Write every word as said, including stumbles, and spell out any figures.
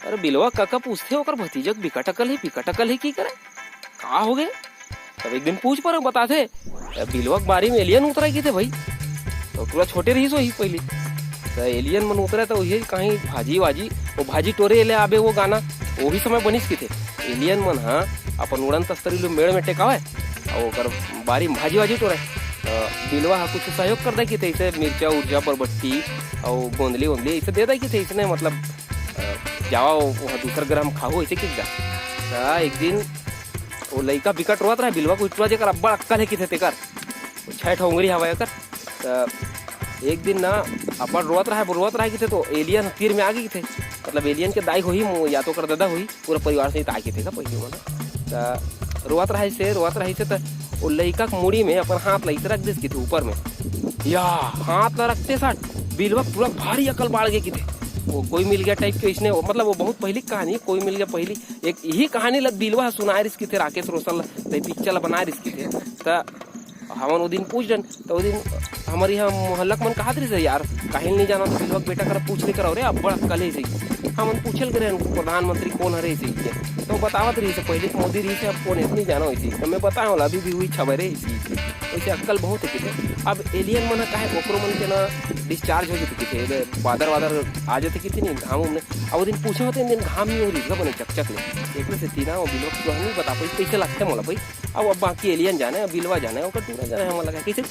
अरे बिलवा कका पूछथे, ओकर भतीजा के बिकट अकल हे, बिकट अकल हे कि करे? का हो गे? तब एक दिन पूछ पर बताथे, "ए, बिलवा के बारी में एलियन उतरा किथे भाई।" तो पूरा छोटे रहिस होही पहली। तो एलियन मन उतरे तो वही कहीं भाजी वाजी, वो भाजी टोरे ले आबे वो गाना, वही समय बनिस किथे। एलियन मन हा अपन उड़न तस्तरी लो मेड़ में टेकावे, और ओकर बारी में भाजी वाजी टोरे। तो बिलवा हा कुछ सहयोग कर दे किथे, ऐसे मिर्चा उर्चा बरबट्टी और गोंदली वोंदली ऐसे दे दे किथे, इसने मतलब, अ, जावा वो, वो दूसर ग्रह में खाहू ऐसे किथे। तो एक दिन वो लइका बिकट रोवत रहे, बिलवा के उठवा जेकर अब्बड़ अक्कल हे किथे तेकर, वो छह ठो उंगरी हवय एकर। त एक दिन ना अपन रोवत रहे, रोवत रहे किथे तो एलियन तीर में आ गे किथे, मतलब एलियन के दाई होही मो-, या तो ओकर ददा होही, पूरा परिवार सहित आ किथे का पहिले मन। त रोवत रहे से, रोवत रहे से त वो लइका के मुड़ी में अपन हाथ ला ऐसे रख दिस किथे ऊपर में। या हाथ ला रखते साथ बिलवा के पूरा भारी अकल बाढ़ गे किथे। वो कोई मिल गया टाइप के इसने, वो मतलब वो बहुत पहली कहानी, कोई मिल गया पहली एक यही कहानी ला बिलवा ह सुनाए रिस किथे राकेश रोशन ला, त पिक्चर ला बनाए रिस किथे। त हमन वो दिन पूछ डन, त वो दिन हमर यहाँ मोहल्ला के मन कहत रिस, "यार, काहे नहीं जाना, तो बिलवा के बेटा करा पूछ ले करो रे, अब्बड़ अक्कल हे।" हमन पूछल करे हन, "प्रधानमंत्री कौन हरे?" ऐसे ही तो बतावत रहिस, "पहले तो मोदी रहिस, अब कौन है, नहीं जानो।" ऐसे तो मैं बताया वाला अभी भी वही छबे रे, ऐसे ही। वैसे अक्कल बहुत हे किथे। अब एलियन मन ह काहे ओकरो मन के ना डिस्चार्ज हो जाते किथे, बादर वादर आ जाते किथे नहीं, घाम उम नहीं। अब वो दिन पूछे होते, दिन घाम नहीं हो रही बने चकचक ले। एक से तीना वो बिलवा को नहीं बता पाई, कैसे लगते मोला भाई। अब, अब बाकी एलियन जाने, अब बिलवा जाने, ओकर टूरा जाने, हम लगा कैसे